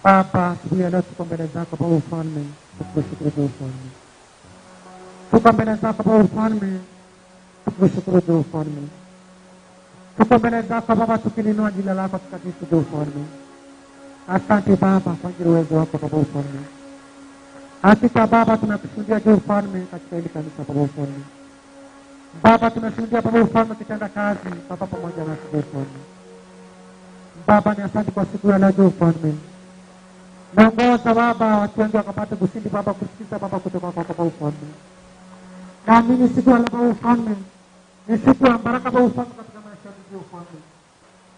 Baba, asubuhi ya leo tuko mbele zako Baba Mfalme, tukushukuru juu Mfalme. Tuko mbele zako Baba Mfalme, tukushukuru juu Mfalme. Tuko mbele zako Baba tukilinua jina lako takatifu juu Mfalme. Asante Baba kwa ajili uwezo wako Baba Mfalme. Hakika Baba tunakushuhudia juu Mfalme katika hili kanisa Baba Mfalme. Baba tunashuhudia Baba Mfalme kitenda kazi Baba pamoja nasi juu Mfalme. Baba ni asante kwa siku ya leo juu Mfalme. Naongoza Baba watu wengi wakapate kusindi Baba kusikiza Baba kutoka kwa Baba Mfalme. Naamini siku ya leo Baba Mfalme ni siku ya baraka Baba Mfalme katika maisha yetu juu Mfalme.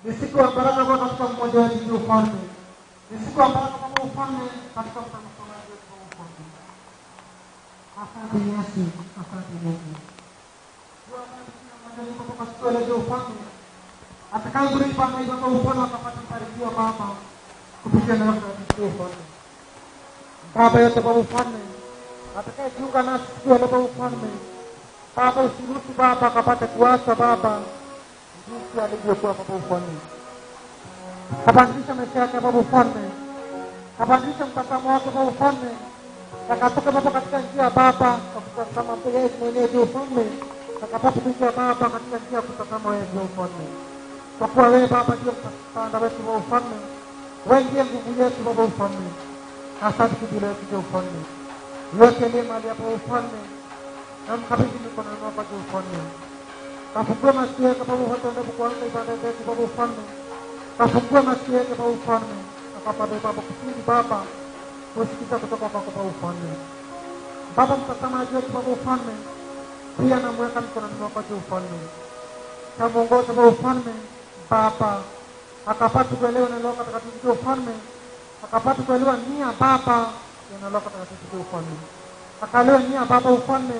Ni siku ya baraka Baba katika mmoja wetu juu Mfalme. Ni siku ya baraka Baba Mfalme katika mtandao wetu Baba Mfalme. Asante Yesu, asante Mungu. Atakayekulipa na Baba Mfalme akapata mbarikiwa Baba kupitia neno la Mfalme. Baba yote Baba Mfalme atakayejiunga nasi siku ya leo Baba Mfalme, Baba usiruhusu Baba akapate kuacha Baba jinsi alivyokuwa Baba Mfalme. Kabadilisha maisha yake Baba Mfalme, kabadilisha mtazamo wake Baba Mfalme, akatoka Baba katika njia Baba kwa kutazama yeye mwenyewe juu Mfalme, akapata kuingia Baba katika njia ya kutazama yeye juu Mfalme. Kwa kuwa wewe Baba ndiye msaada wetu Baba Mfalme, wewe ndiye nguvu yetu Baba Mfalme. Asante kwa ajili ya Mfalme. Yote ni mali ya Baba Mfalme, na mkabidhi mikononi mwako juu Mfalme. Kafungue masikio yake Baba Mfalme kuanza ibada yetu Baba Mfalme. Kafungue masikio yake Baba Mfalme, akapate Baba kusudi Baba kusikiza kutoka kwako Baba Mfalme. Baba mtazamaji wetu Baba Mfalme, pia namweka mikononi mwako juu Mfalme. Kamuongoza Baba Mfalme, Baba akapata kuelewa neno lako takatifu juu Mfalme, akapata kuelewa nia Baba ya neno lako takatifu juu Mfalme. Akaelewa nia Baba Mfalme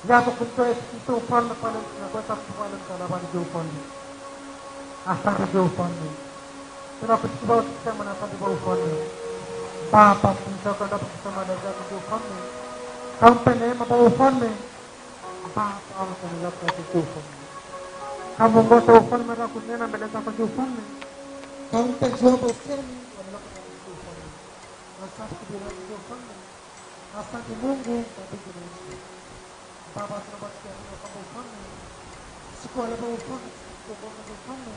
yako kumtoa Yesu Kristo Mfalme pale tunakwenda pale msalabani juu Mfalme. Asante juu Mfalme. Tunakushukuru tukisema na asante Baba Mfalme. Baba mtumishi wako kusema neno lako juu Mfalme. Kampe neema Baba Mfalme. Baba neno lako juu Mfalme. Kamuongoza Mfalme na kunena mbele zako juu Mfalme. Kampe jambo usemi wa neno lako juu Mfalme. Asante kwa ajili ya Mfalme. Asante Mungu kwa mbingu na nchi. Baba tunakushukuru kwa Mfalme. Siku ya leo Mfalme, tunakuomba Mfalme.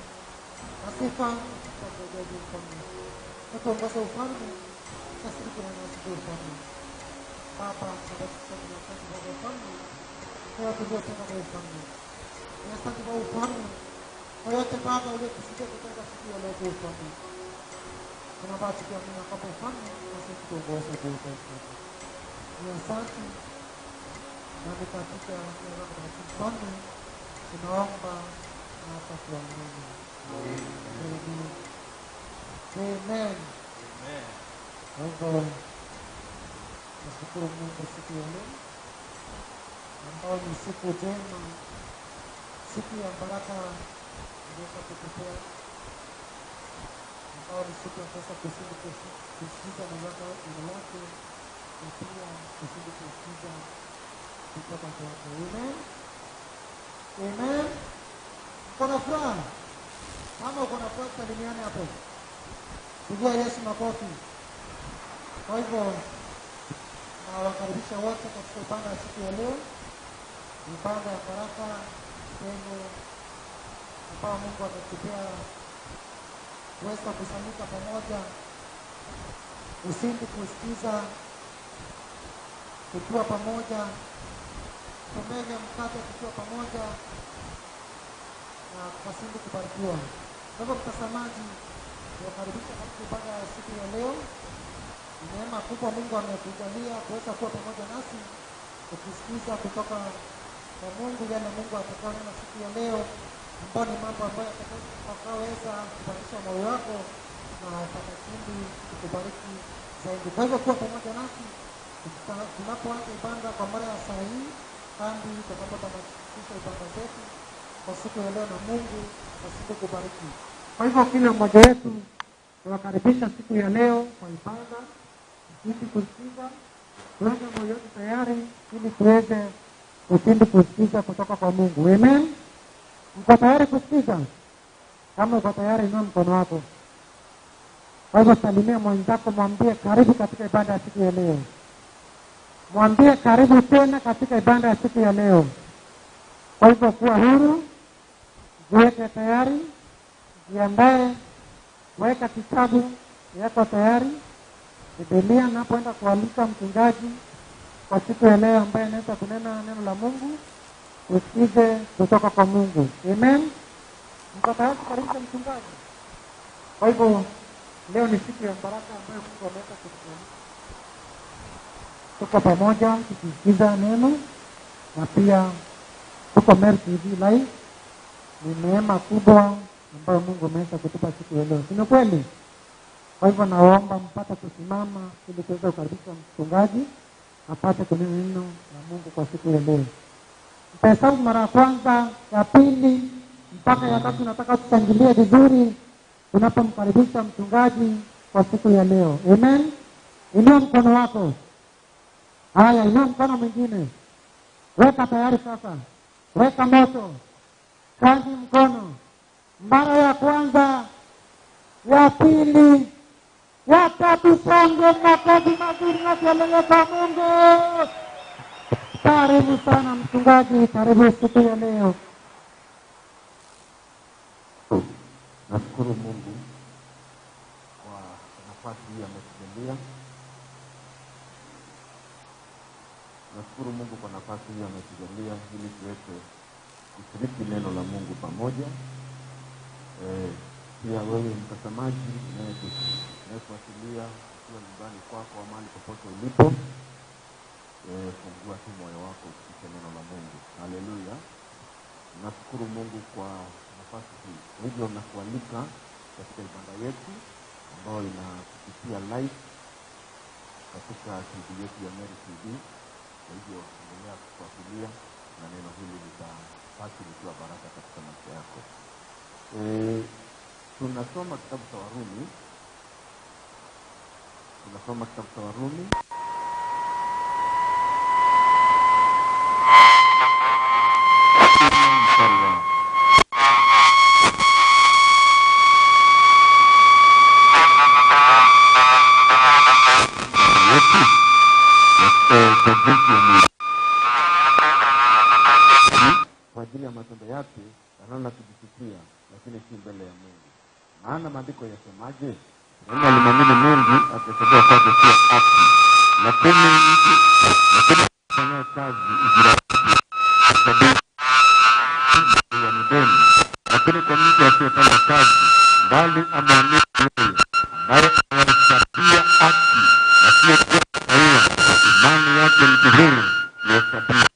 Asifa kwa ajili ya Mfalme. Tunakuomba Mfalme, asante kwa ajili ya Mfalme. Baba tunakushukuru kwa Mfalme. Kwa tunakuomba Mfalme. Asante kwa Mfalme. Kwa yote Baba uliyokusudia kutenda siku ya leo Mfalme. Tunabaki kuamini kwamba Mfalme asante kuongoza kwa Mfalme. Ni asante na katika jina lako Mfalme tunaomba na hata kuamini. Amen. Amen. Amen. Nashukuru Mungu siku ya leo ambao ni siku njema, siku ya baraka iliyoka kutupea, ambao ni siku ya kuweza kusudi kusikiza neno lake na pia kusudi kusikiza kutoka kwake. Amen. Amen. Uko na furaha? Kama uko na furaha salimiane hapo. Pigia Yesu makofi. Kwa hivyo nawakaribisha wote katika ibada ya siku ya leo, ibada ya baraka sehemu ambao Mungu ametupea kuweza kusanyika pamoja, usindi kusikiza, tukiwa pamoja, tumega mkate tukiwa pamoja na tukasindi kubarikiwa. Kwa hivyo mtazamaji, nawakaribisha katika ibada ya siku ya leo. Ni neema kubwa Mungu ametujalia kuweza kuwa pamoja nasi tukisikiza kutoka kwa Mungu yale Mungu atakayo siku ya leo, ambayo ni mambo ambayo atakayoweza kubadilisha moyo wako na atakazidi kukubariki zaidi. Kwa hivyo kuwa pamoja nasi tunapoanza ibada kwa mara ya saa hii hadi tutakapotamatisha ibada zetu kwa siku ya leo, na Mungu azidi kubariki. Kwa hivyo kila mmoja wetu tunakaribisha siku ya leo kwa ibada, ili kusikiza, tuweke moyo wetu tayari ili tuweze kusindi kusikiza kutoka kwa Mungu. Amen. Mko tayari kusikiza? Kama uko tayari inua mkono wako. Kwa hivyo salimia mwenzako, mwambie karibu katika ibada ya siku ya leo. Mwambie karibu tena katika ibada ya siku ya leo. Kwa hivyo kuwa huru, jiweke tayari, jiandae, weka kitabu yako tayari, Biblia, napoenda kualika mchungaji kwa siku ya leo ambaye anaweza kunena neno la Mungu, usikize kutoka kwa Mungu. Amen. Mko tayari kukaribisha mchungaji? Kwa hivyo leo ni siku ya baraka ambayo Mungu ameweka kutubariki. Tuko pamoja tukisikiza neno na pia tuko Meru TV live. Ni neema kubwa ambayo Mungu ameweza kutupa siku ya leo. Si ni kweli? Kwa hivyo naomba mpate kusimama ili tuweze kukaribisha mchungaji apate kunena neno la Mungu kwa siku ya leo. Nitahesabu mara ya kwanza, ya pili mpaka ya tatu. Nataka tushangilie vizuri tunapomkaribisha mchungaji kwa siku ya leo. Amen. Inua mkono wako. Haya, inua mkono mwingine. Weka tayari sasa. Weka moto. Kazi mkono. Mara ya kwanza, ya pili, ya tatu. Shangwe, makofi mazuri na kelele kwa Mungu. Karibu sana mchungaji, karibu siku ya leo. Nashukuru Mungu kwa nafasi hii ametujalia. Nashukuru Mungu kwa nafasi hii ametujalia ili tuweze kushiriki neno la Mungu pamoja. Pia wewe mtazamaji unayefuatilia ukiwa nyumbani kwako au mahali popote ulipo, fungua tu moyo wako usikie neno la Mungu. Haleluya. Nashukuru Mungu kwa nafasi hii. Kwa hivyo nakualika katika ibada yetu ambayo inakupitia live katika TV yetu ya Meru TV. Kwa hivyo endelea kufuatilia na neno hili litabaki likiwa baraka katika maisha yako. Tunasoma kitabu cha Warumi. Tunasoma kitabu cha Warumi. Kwa ajili ya matendo yake anaona kujisikia, lakini si mbele ya Mungu. Maana maandiko yasemaje? Yeye alimwamini Mungu akahesabiwa kwake kuwa haki. Lakini fanya kazi ujira ya mideni. Lakini kwa mtu asiyefanya kazi, bali ameamini yeye ambaye anahesabia haki asiyekuwa raia, imani yake ni kiburi yahesabiwa.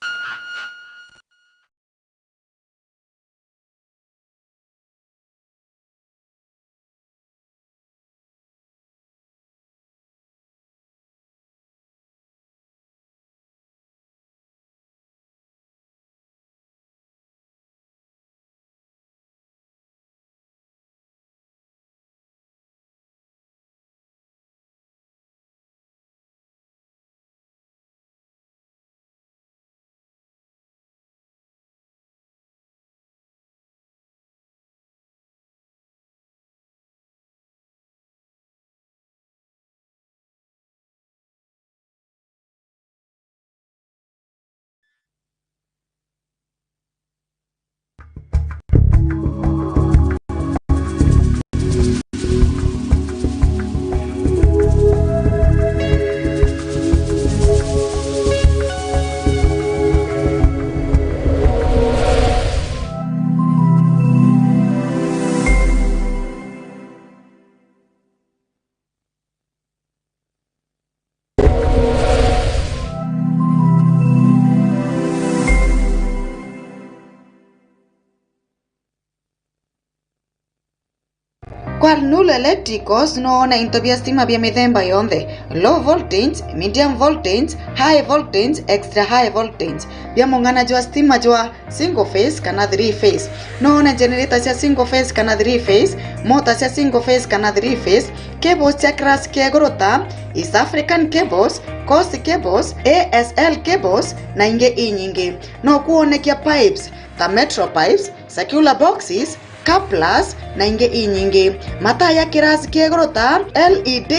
Kwa Nulu Electricals noona into bya stima bya mithemba yonthe, low voltage, medium voltage, high voltage, extra high voltage, bya mung'ana jwa stima jwa single phase kana three phase, noona generator cia single phase kana three phase, motor cia single phase kana three phase, cables cia class kia iguru ta East African cables, Coast cables, ASL cables na ingi inyingi. No kuonekia pipes ta metro pipes, circular boxes, couplers na ingi inyingi. Mataa ya kirasi kia iguru ta LED,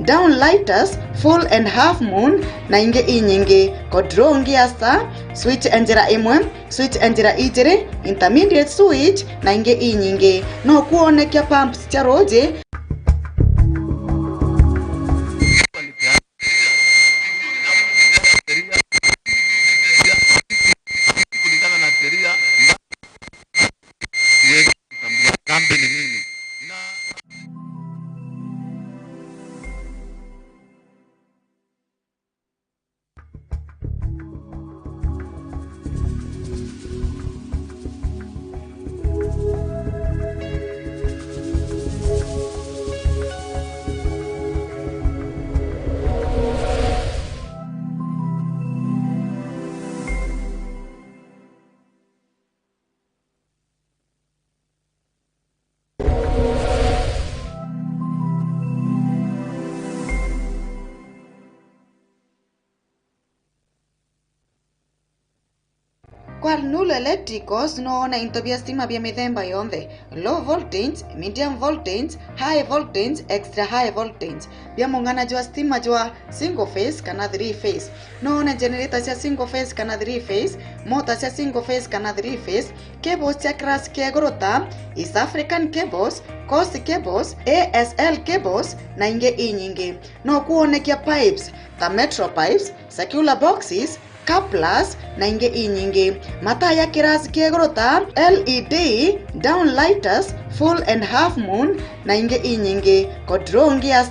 downlighters, full and half moon na ingi inyingi. Control gear, switch enjira imwe, switch enjira ijiri, intermediate switch na ingi inyingi. No kuonekia pumps cha roji. Kwa Nulo Electricals noona into bia stima bia mithemba yonthe, low voltage, medium voltage, high voltage, extra high voltage, bia mung'ana jwa stima jwa single phase kana three phase. Noona generator cia single phase kana three phase, motor cia single phase kana three phase, cables cia class kia iguru ta East African cables, Coast cables, ASL cables na ingi inyingi. No kuonekia pipes ta metro pipes, circular boxes, couplers na ingi inyingi. Mataa ya kirasi kia iguru ta LED, downlighters, full and half moon na ingi inyingi. Control gear,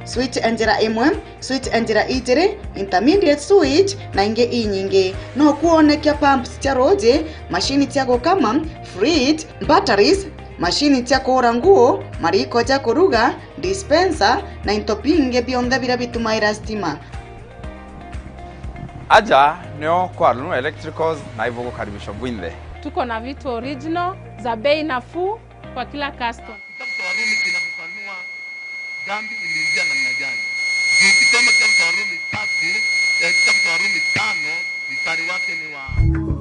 switch enjira imwe, switch enjira ijiri, intermediate switch na ingi inyingi. No kuonekia pumps cha roji, mashini cia gukama, fridge, batteries, mashini cia kuura nguo, mariko ja kuruga, dispenser na into bingi bionthe biria bitumaira stima. Aja nio kwa Luno Electricals na hivyo kukaribisha bwinde. Tuko na vitu original za bei nafuu kwa kila customer. Kitabu cha Warumi kinafafanua dhambi iliingia namna gani. Ukisoma kitabu cha Warumi 3, kitabu cha Warumi 5 mstari wake ni wa